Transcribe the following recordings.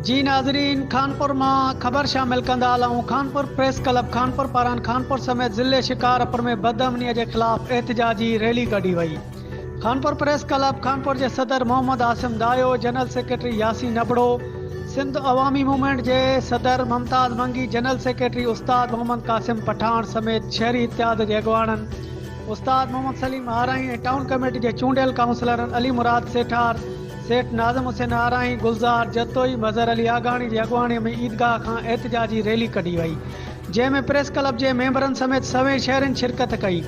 جي ناظرين خانپور مان خبر شامل ڪندا هلون خانپور پريس ڪلب خانپور پاران خانپور سميت ضلعي شڪارپور ۾ بدامني جي خلاف احتجاجي ريلي ڪڍي وئي خانپور پريس ڪلب خانپور جي صدر محمد عاصم دايو جنرل سيڪريٽري ياسين ابڙو سنڌ عوامي موومينٽ جي صدر ممتاز منگي جنرل سيڪريٽري استاد محمد قاسم پٺاڻ سميت شهري اتحاد جي اڳواڻن استاد محمد سليم آرائين ۽ ٽائون ڪميٽي جي چونڊيل ڪائونسلرن علي مراد سيٺار سيٺ ناظم حسين آرائين، گلزار جتوئي، مظهر علي آگاڻي جي اڳواڻي ۾ عيدگاهه کان احتجاجي ريلي ڪڍي وئي، جنهن ۾ پريس ڪلب جي ميمبرن سميت سوين شهرين شرڪت ڪئي،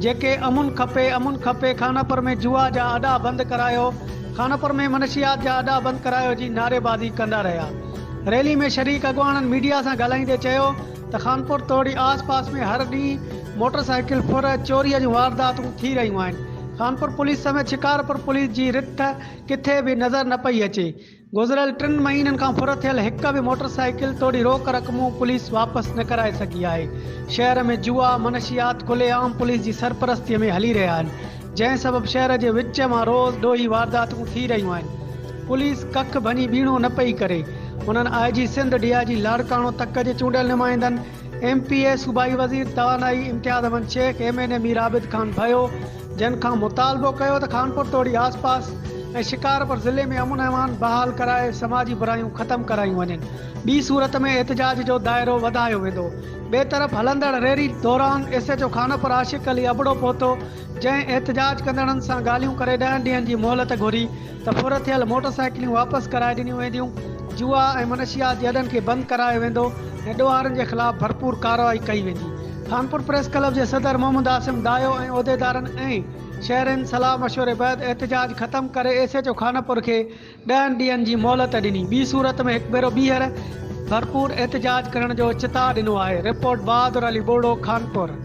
جيڪي امن کپي، امن کپي، خانپور ۾ جوا جا اڏا بند ڪرايو، خانپور ۾ منشيات جا اڏا بند ڪرايو جي نعريبازي ڪندا رهيا. ريلي ۾ شريڪ اڳواڻن ميڊيا سان ڳالهائيندي چيو ته خانپور توڙي آس پاس ۾ هر ڏينهن موٽر سائيڪل ڦر، چوري جون وارداتون ٿي رهيون آهن، خانپور پوليس سميت شڪارپور پوليس جي رٿ ڪٿي به نظر نه پئي اچي، گذريل ٽن مهينن کان ڦر ٿيل هڪ به موٽر سائيڪل توڙي روڪ رقمون پوليس واپس نه ڪرائي سگهي آهي، شهر ۾ جوا، منشيات کلي عام پوليس جي سرپرستي ۾ هلي رهيا آهن، جنهن سبب شهر جي وچ مان روز ڏوهي وارداتون ٿي رهيون آهن، پوليس ڪک ڀڃي ٻيڻو نه پئي ڪري، هنن I G Sindh, D I G Larkana, تڪ جي چونڊيل نمائندن، ايم پي اي، صوبائي وزير توانائي Imtiaz Ahmed Shaikh, M N A Mir Abid Khan Bhayo جن کان مطالبو ڪيو ته خانپور توڙي آس پاس ۽ شڪارپور ضلعي ۾ امن امان بحال ڪرائي سماجي برايون ختم ڪرايون وڃن ٻي صورت ۾ احتجاج جو دائرو وڌايو ويندو. ٻئي طرف هلندڙ ريلي دوران S H O Khanpur Ashiq Ali Abro پهتو جنهن احتجاج ڪندڙن سان ڳالهيون ڪري ڏهن ڏينهن جي مهلت گهري ته ڦر ٿيل موٽر سائيڪليون واپس ڪرائي ڏنيون وينديون، جوا ۽ منشيات جي اڏن کي بند ڪرايو ويندو ۽ ڏوهارين جي خلاف ڀرپور ڪارروائي ڪئي ويندي. خانپور پريس ڪلب جي صدر محمد عاصم دايو ۽ عهديدارن ۽ شهرين صلاح مشوري بعد احتجاج ختم ڪري ايس ايڇ او خانپور کي ڏهن ڏينهن جي مهلت ڏني، ٻي صورت ۾ هڪ ڀيرو ٻيهر ڀرپور احتجاج ڪرڻ جو چتاء ڏنو آهي، رپورٽ بهادر علي ٻرڙو، خانپور.